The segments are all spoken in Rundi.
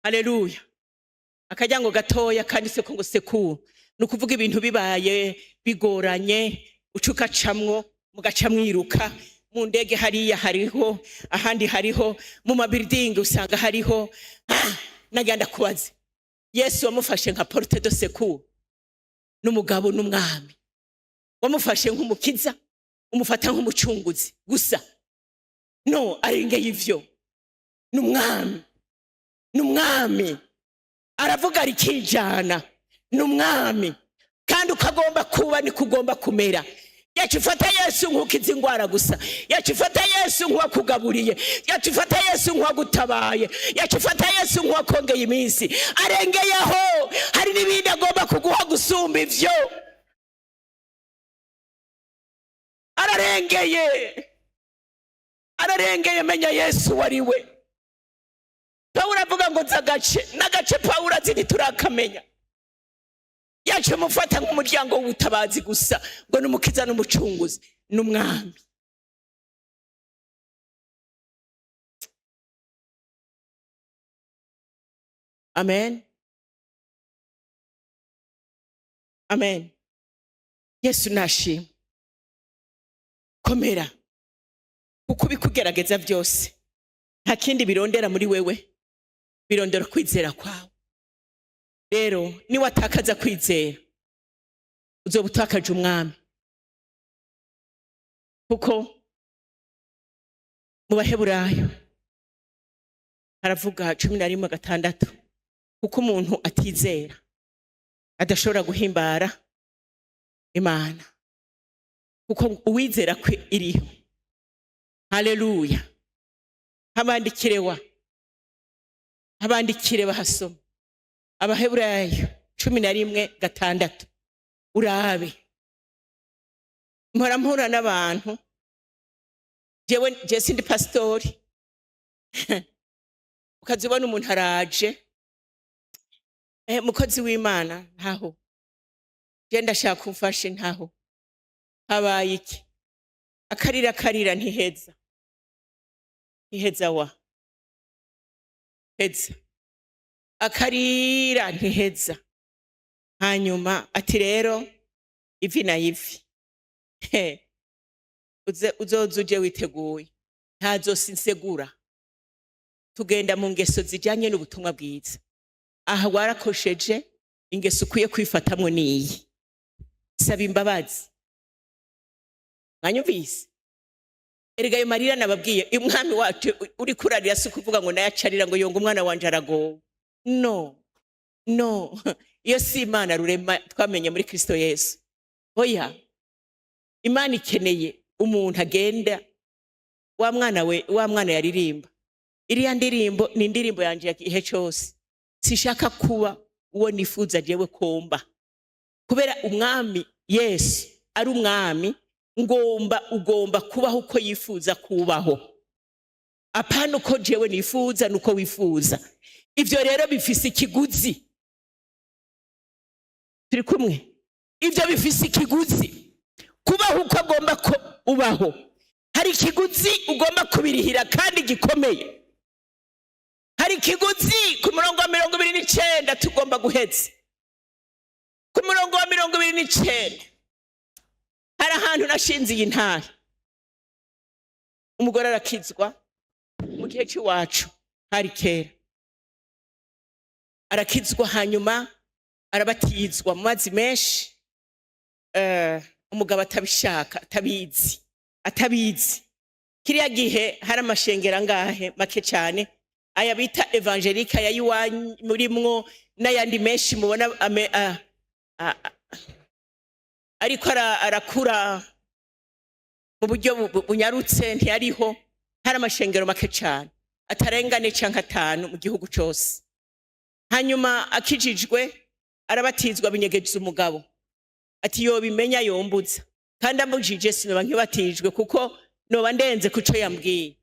Haleluya. Akaryango gatoya kanditse ko ngo secours, ni ukuvuga ibintu bibaye bigoranye uca ukacamwo, mugaca mwiruka. Mu ndege hariya hariho, ahandi hariho, mu ma building usanga hariho. Nagira ndakubaze, Yesu wamufashe nka porte de secours? N'umugabo n'umwami, wamufashe nk'umukiza, umufata nk'umucunguzi gusa? No arengeye ivyo, ni umwami, ni umwami. Aravuga rikijana, ni umwami. Kandi uko agomba kuba niko ugomba kumera. Yacu ufata Yesu nk'ukiza ingwara gusa, yacu ufata Yesu nk'uwakugaburiye, yacu ufata Yesu nk'uwagutabaye, yacu ufata Yesu nk'uwakongeye iminsi. Arengeyeho, hari n'ibindi agomba kuguha gusumba ivyo. Ararengeye, ararengeye. Menya Yesu wari we. Pawulo avuga ngo nzi agace n'agace. Pawulo azi ntiturakamenya. Yacu mufata nk'umuryango w'ubutabazi gusa, ngo ni umukiza n'umucunguzi, n'umwami. Amen, amen. Yesu nashimwe. Komera, kuko ubikugerageza byose nta kindi birondera muri wewe, birondera kwizera kwawe. Rero niwatakaza kwizera, uzoba utakaje umwami. Kuko mu Baheburayo haravuga 11:6, kuko umuntu atizera adashobora guhimbara Imana, kuko uwizera kwe iriho. Haleluya. Habandikire wa habandikire bahasoma Abaheburayo 11:6. Urabe, mpora mpura n'abantu. Jewe je sindi pasitori. Ukaza ubona umuntu araje, mukozi w'Imana, ntaho je ndashaka umfashe. Ntaho, habaye iki? Akarira, akarira, ntiheza, ntiheza wa heza, akarira ntiheza. Hanyuma ati rero ivi na ivi. He, uze uzoza uje witeguye, ntazosi nsegura. Tugenda mu ngeso zijanye n'ubutumwa bwiza. Aha warakosheje, ingeso ukwiye kwifatamwo niyi: saba imbabazi. Mwanyumvise? Erega ayo marira nababwiye, umwami wacu uri kurarira si ukuvuga ngo nayacarira ngo yonga umwana wanje aragowe. No, no, iyo si Imana rurema twamenye muri Kristo Yesu. Oya, Imana ikeneye umuntu agenda wa mwana we, wa mwana yaririmba iriya ndirimbo. Ni indirimbo yanje ya gihe cyose: sishaka kuba uwo nifuza jewe komba, kubera umwami Yesu ari umwami. Ngomba, ugomba kubaho uko yifuza kubaho, apana uko jewe nifuza nuko wifuza. Ivyo rero bifise ikiguzi. Turi kumwe? Ivyo bifise ikiguzi. Kubaho uko agomba ko ubaho, hari ikiguzi ugomba kubirihira kandi gikomeye. Hari ikiguzi. Ku murongo wa 29 tugomba guheza. Ku murongo wa 29 hari ahantu nashinze iyi ntara. Umugore arakizwa mu gihe cy'iwacu, hari kera. Arakizwa, hanyuma arabatizwa mu mazi menshi. Umugabo atabishaka, atabizi, atabizi. Kiriya gihe hari amashengero angahe? Make cyane. Aya bita évangélique, aya y'iwanyu murimwo n'ayandi menshi mubona ariko arakura mu buryo bunyarutse, ntiyariho. Hari amashengero make cyane, atarengane canke atanu mu gihugu cose. Hanyuma akijijwe arabatizwa, binyegeza umugabo, ati yobimenya yombuza, kandi ambujije sinoba nkibatijwe, kuko noba ndenze kuco yambwiye.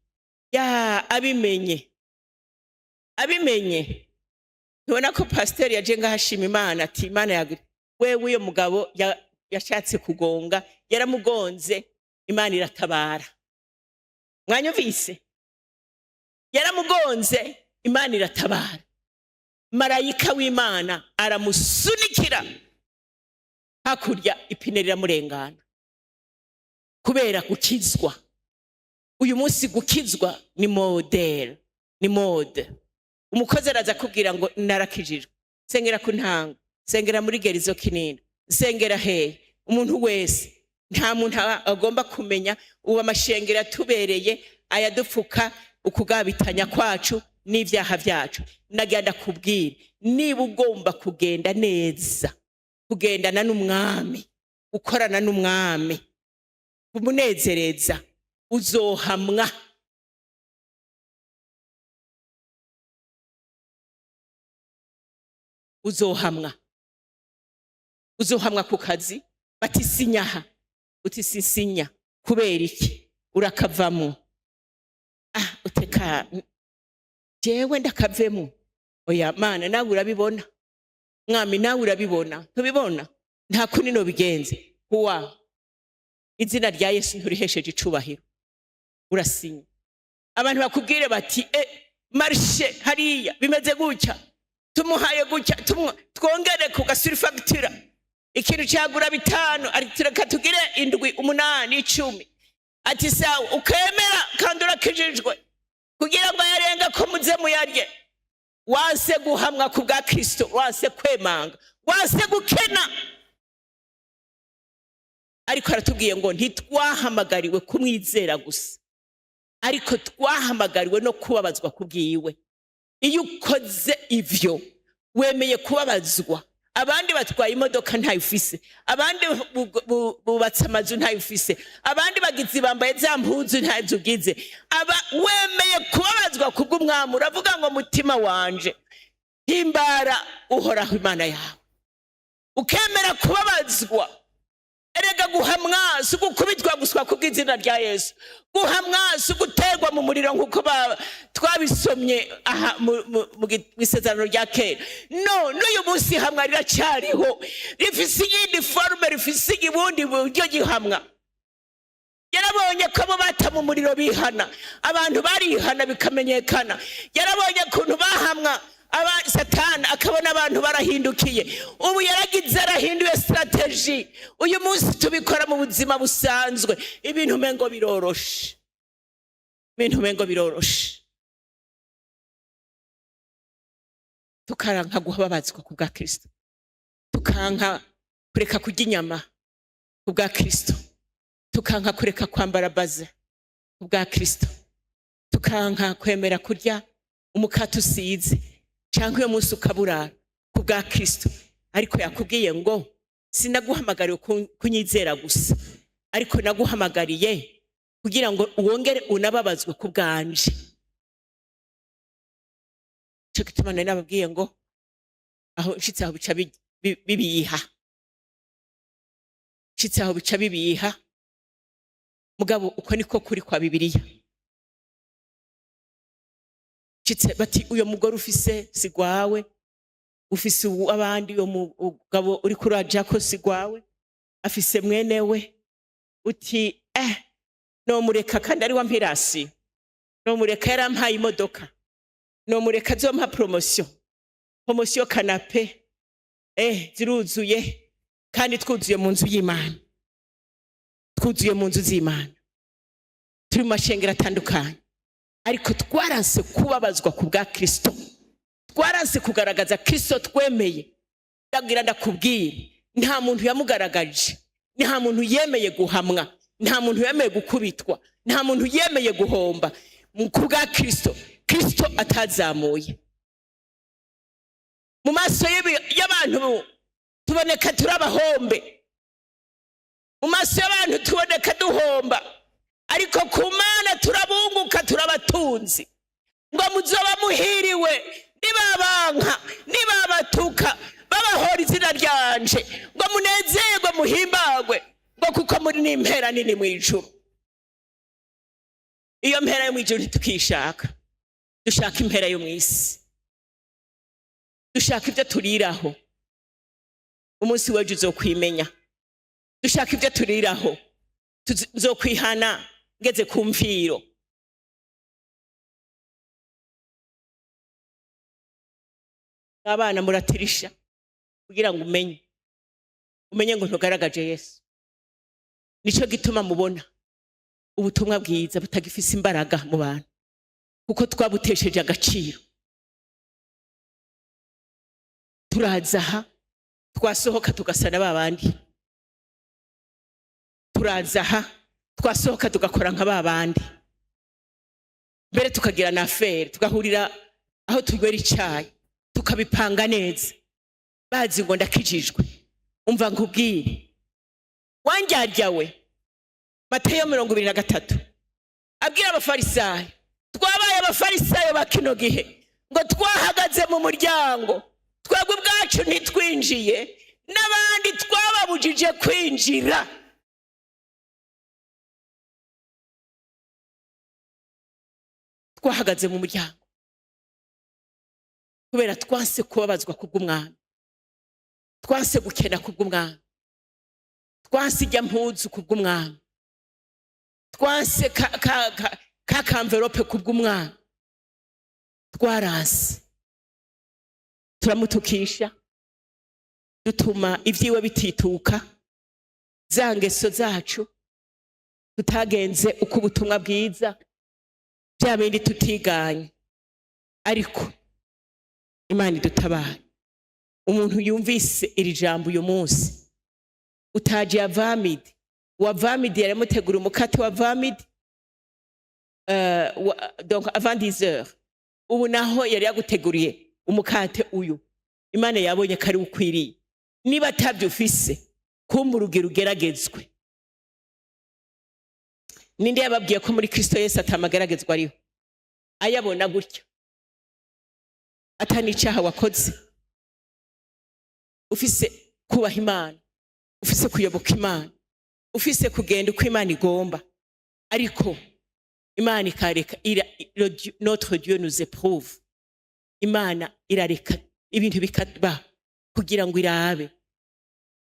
Ya abimenye, abimenye, ntubona ko pasiteri yaje ngaho ashima Imana, ati Imana yagu wewe. Uyo mugabo yashatse kugonga, yaramugonze, Imana iratabara. Mwanyumvise? Yaramugonze, Imana iratabara. Marayika w'Imana aramusunikira hakurya, ipine riramurengana kubera gukizwa. Uyu munsi gukizwa ni modèle, ni mode. Umukozi araza akubwira ngo narakijijwe, sengera ku ntango, sengera muri gerizo kinini, sengera hehe. Umuntu wese, nta muntu agomba kumenya. Ubu amashengero atubereye ayadupfuka ukugabitanya kwacu n'ibyaha byacu. Nagira ndakubwira, niba ugomba kugenda neza, kugendana n'Umwami, gukorana n'Umwami, kumunezereza, uzohamwa. Uzohamwa, uzohamwa ku kazi. Bati sinyaha, uti sinsinya. Kubera iki? Urakavamo. Ah, uteka jewe ndakavemo? Oya Mana, nawe urabibona. Mwami, nawe urabibona. Ntubibona? Nta kundi nobigenze. Kuwa izina rya Yesu nturihesheje icubahiro. Urasinya. Abantu bakubwire bati e marché hariya bimeze gutya, tumuhaye gutya, twongere ku gasurifagitira, ikintu cyagura 5, ati reka tugire 7, 8, 10. Ati sawa, ukemera kandi urakijijwe, kugira ngo ayarenga ko muze muyarye. Wanse guhamwa ku bwa Kristo, wanse kwemanga, wanse gukena. Ariko aratubwiye ngo ntitwahamagariwe kumwizera gusa, ariko twahamagariwe no kubabazwa ku bwiwe. Iyo ukoze ivyo, wemeye kubabazwa. Abandi batwaye imodoka ntayo ufise, abandi bubatse amazu ntayo ufise, abandi bagizi bambaye za mpuzu ntazo ugize. Aba wemeye kubabazwa kubw'Umwami. Uravuga ngo mutima wanje, himbara Uhoraho Imana yawe. Ukemera kubabazwa. Erega guhamwa si ugukubitwa guswa kubw'izina rya Yesu. Guhamwa si uguterwa mu muriro nk'uko twabisomye aha mu isezerano rya kera. No n'uyu munsi hamwa riracyariho, rifise iyindi forme, rifise ubundi buryo gihamwa. Yarabonye ko abo bata mu muriro bihana, abantu barihana bikamenyekana. Yarabonye ukuntu bahamwa aba Satani, akabona abantu barahindukiye. Ubu yaragize, arahinduye stratégie. Uyu munsi tubikora mu buzima busanzwe, ibintu umengo biroroshe, ibintu umengo biroroshe. Tukaranka guhababazwa ku bwa Kristo, tukanka kureka kurya inyama ku bwa Kristo, tukanka kureka kwambara baze ku bwa Kristo, tukanka kwemera kurya umukate usize cyangwa uyo munsi ukaburara ku bwa Kristo. Ariko yakubwiye ngo sinaguhamagariye kunyizera gusa, ariko naguhamagariye kugira ngo wongere unababazwe ku bwanje. Cyo gituma nari nababwiye ngo aho nshitse aho bica bibiha, nshitse aho bica bibiha. Mugabo uko niko kuri kwa Bibiliya. Nshitse bati uyo mugore ufise si gwawe, ufise ubu abandi, uyo mugabo uri kurajako si gwawe, afise mwene we. Uti nomureka kandi ari wampirasi, nomureka yarampaye imodoka, nomureka azompa promotion, promotion canapé ziruzuye. Kandi twuzuye mu nzu y'Imana, twuzuye mu nzu z'Imana, turi mu mashengero atandukanye, ariko twaranse kubabazwa ku bwa Kristo, twaranse kugaragaza Kristo twemeye. Ndagira ndakubwire, nta muntu yamugaragaje, nta muntu yemeye guhamwa, nta muntu yemeye gukubitwa, nta muntu yemeye guhomba ku bwa Kristo, Kristo atazamuye. Mu maso y'abantu tuboneka turi abahombe, mu maso y'abantu tuboneka duhomba, ariko ku Mana turabunguka, turabatunzi. Ngo muzoba muhiriwe nibabanka, nibabatuka, babahora izina ryanje, ngo munezerwe muhimbagwe, ngo kuko muri n'impera nini mu ijuru. Iyo mpera yo mu ijuru ntitukishaka, dushaka impera yo mu isi, dushaka ibyo turiraho. Umunsi w'ejo uzokwimenya. Dushaka ibyo turiraho, nzokwihana ngeze ku mviro. Abana muratirisha kugira ngo umenye ngo ntugaragaje Yesu. Nico gituma mubona ubutumwa bwiza butagifise imbaraga mu bantu, kuko twabutesheje agaciro. Turaza aha, twasohoka tugasa na babandi. Turaza aha, twasohoka tugakora nka babandi, mbere tukagira na affaire, tugahurira aho tunywera icayi, tukabipanga neza, bazi ngo ndakijijwe. Umva nkubwire, wandyarya we. Mateyo 23, abwira Abafarisayo. Twabaye Abafarisayo ba kino gihe, ngo twahagaze mu muryango, twebwe ubwacu ntitwinjiye, n'abandi twababujije kwinjira. Twahagaze mu muryango kubera twanse kubabazwa kubw'Umwami, twanse gukena kubw'Umwami, twanse ijya mpuzu kubw'Umwami, twanse ka ka enveloppe kubw'Umwami. Twaranse, turamutukisha, dutuma ibyiwe bitituka. Za ngeso zacu, tutagenze uko ubutumwa bwiza, bya bindi tutiganye. Ariko Imana idutabare. Umuntu yumvise iri jambo uyu munsi, utaje ya 20 mille, wa 20 mille yaramutegura umukate wa 20 mille, donc avant 10 heures. Ubu naho yari yaguteguriye umukate uyu, Imana yabonye ko ari ukwiriye. Niba atabyo ufise, kumva urugero ugeragezwe. Ninde yababwiye ko muri Kristo Yesu atamageragezwa ariho? Ayabona gutyo, atanicaha wakoze, ufise kubaha Imana, ufise kuyoboka Imana, ufise kugenda uko Imana igomba, ariko Imana ikareka. Notre Dieu nous éprouve. Imana irareka ibintu bikaba kugira ngo irabe.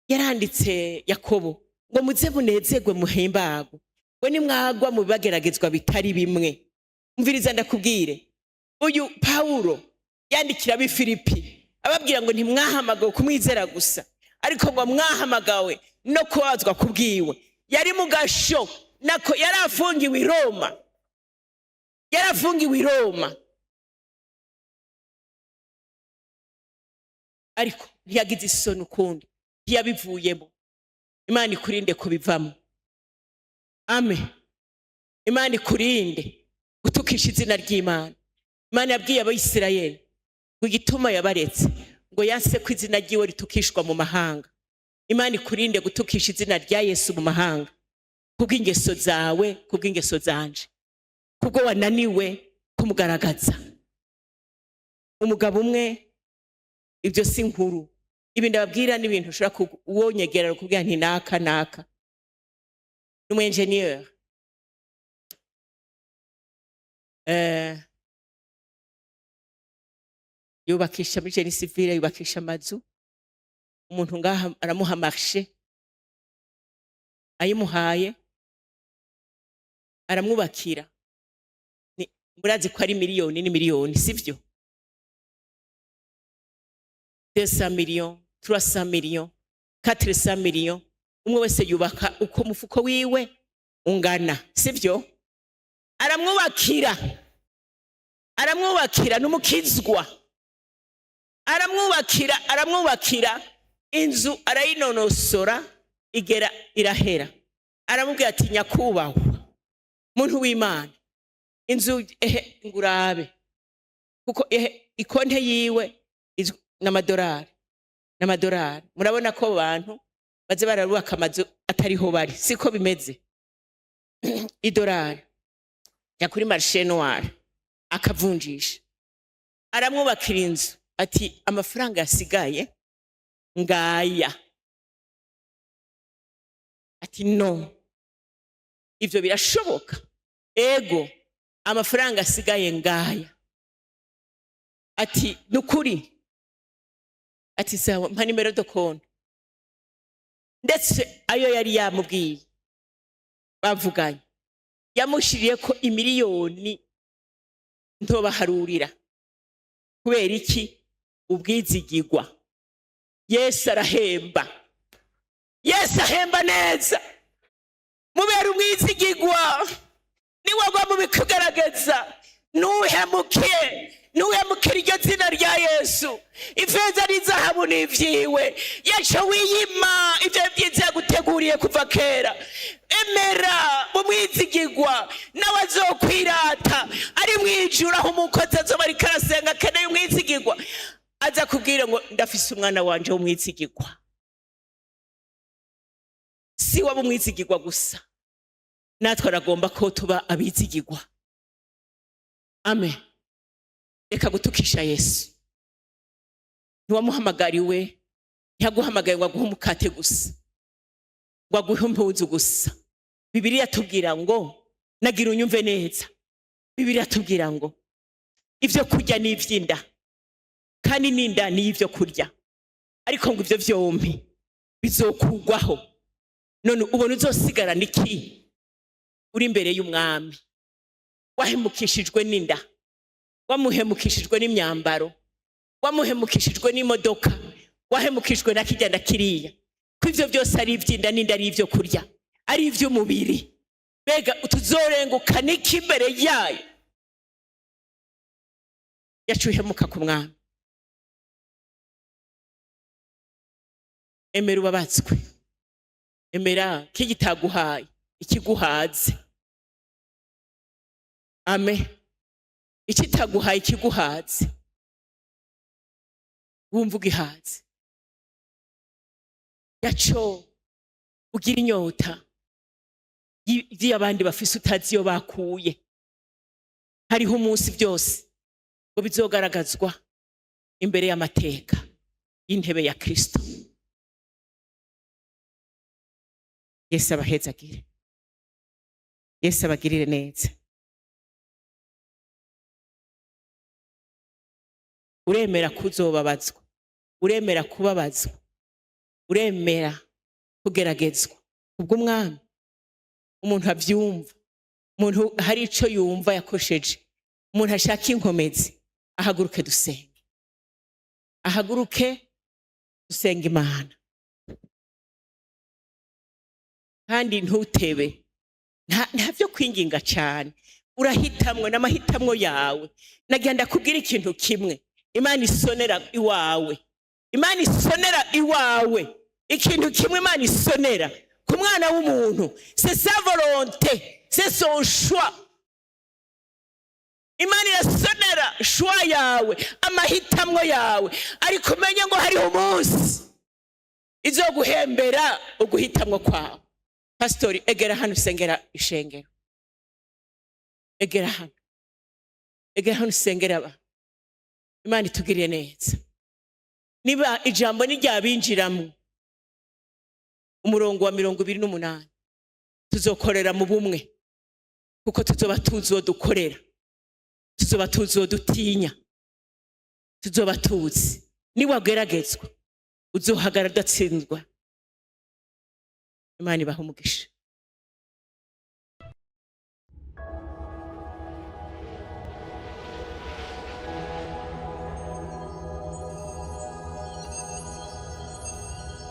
Yaranditse Yakobo ngo: "Muze munezerwe, muhimbagwe, ngo nimwagwa mu bibageragezwa bitari bimwe." Umviriza ndakubwire, uyu Pawulo yandikira ab'i Filipi, ababwira ngo ntimwahamagawe kumwizera gusa, ariko ngo mwahamagawe no kubabazwa kubwiwe. Yari mu gasho, nako yari afungiwe i Roma, yari afungiwe i Roma, ariko ntiyagize isoni ukundi, ntiyabivuyemo. Imana ikurinde kubivamo. Amen. Imana ikurinde gutukisha izina ry'Imana. Imana yabwiye Abayisirayeli ngo igituma yabaretse, ngo yanse ko izina ryiwe ritukishwa mu mahanga. Imana ikurinde gutukisha izina rya Yesu mu mahanga kubw'ingeso zawe, kubw'ingeso zanje, kubwo wananiwe kumugaragaza. Umugabo umwe, ibyo si nkuru, ibi ndababwira n'ibintu ushobora wonyegera kubwira nti naka naka ni umu engineer, yubakisha muri génie civil, yubakisha amazu. Umuntu ngaha aramuha marché, ayimuhaye aramwubakira. Murazi ko ari miliyoni n'imiliyoni, sivyo? 200 millions, 300 millions, 400 millions. Umwe wese yubaka uko umufuko wiwe ungana, sivyo? Aramwubakira, aramwubakira, n'umukizwa. Aramwubakira, aramwubakira inzu, arayinonosora, igera irahera. Aramubwira ati: "Nyakubahwa muntu w'Imana, inzu ehe ngurabe." Kuko ehe ikonte yiwe n'amadolari, n'amadolari. Murabona ko abantu baze bararubaka amazu atariho bari, siko bimeze? Idolari jya kuri marché noir, akavunjisha. Aramwubakira inzu, ati: "Amafaranga yasigaye ngaya." Ati: "No, ivyo birashoboka?" "Ego, amafaranga asigaye ngaya." Ati: "Nukuri?" Ati: "Sawa, mpa numéro de compte." Ndetse ayo yari yamubwiye bavuganye, yamushiriye ko imiliyoni ntobaharurira. Kubera iki? Ubwizigigwa. Yesu arahemba, Yesu ahemba neza. Mubera umwizigigwa. Niwagwa mu bikugaragaza, ntuhemuke, ntuhemukire iryo zina rya Yesu. Ifeza n'izahabu ni ibyiwe. Yaca wiyima ibyo byiza yaguteguriye kuva kera. Emera mu mwizigigwa, nawe azokwirata ari mu ijuru, aho umukozi azoba ariko arasenga akeneye umwizigigwa, aza kubwira ngo: "Ndafise umwana wanje w'umwizigigwa." Si waba umwizigigwa gusa, natwe aragomba ko tuba abizigigwa. Amen. Reka gutukisha Yesu. Ntiwamuhamagariwe, ntiyaguhamagaye ngo aguhe umukate gusa, ngo aguhe impuzu gusa. Bibiliya tubwira ngo, nagira unyumve neza, Bibiliya tubwira ngo ibyo kurya ni iby'inda, kandi n'inda ni ibyo kurya, ariko ngo ibyo byombi bizokugwaho. None ubona uzosigarana iki uri imbere y'Umwami, wahemukishijwe n'inda, wamuhemukishijwe n'imyambaro, wamuhemukishijwe n'imodoka, wahemukishijwe na kirya na kiriya? Ko ivyo byose ari iby'inda, n'inda ari ibyo kurya, ari iby'umubiri, mbega tuzorenguka niki imbere yayo? Yacu uhemuka ku Mwami. Emera ubabatswe, emera kigitaguhaye ikiguhaze. Amen. Ikitaguhaye ikiguhaze, wumva ugihaze. Yaco ugira inyota y'abandi bafise utazi iyo bakuye. Hariho umunsi byose ngo bizogaragazwa imbere y'amateka y'intebe ya Kristo. Yesu abahezagire, Yesu abagirire neza. Uremera kuzobabazwa, uremera kubabazwa, uremera kugeragezwa kubw'Umwami. Umuntu avyumva, umuntu hari ico yumva yakosheje, umuntu ashaka inkomezi, ahaguruke dusenge, ahaguruke dusenge Imana. Kandi ntutebe, nta vyo kwinginga cyane, urahitamwo n'amahitamwo yawe. Nagira ndakubwira ikintu kimwe: Imana isonera iwawe, Imana isonera iwawe. Ikintu kimwe Imana isonera ku mwana w'umuntu, c'est sa volonté, c'est son choix. Imana irasonera choix yawe, amahitamwo yawe. Ariko umenye ngo hariho umunsi izoguhembera uguhitamwo kwawe. Pasitori, egera hano usengera ishengero, egera hano, egera hano usengera aba. Imana itugiriye neza. Niba ijambo niryabinjiramo, umurongo wa 28, tuzokorera mu bumwe, kuko tuzoba tuzi uwo dukorera, tuzoba tuzi uwo dutinya, tuzoba tuzi. Niwageragezwa, uzohagara udatsinzwa. Imana ibaha umugisha.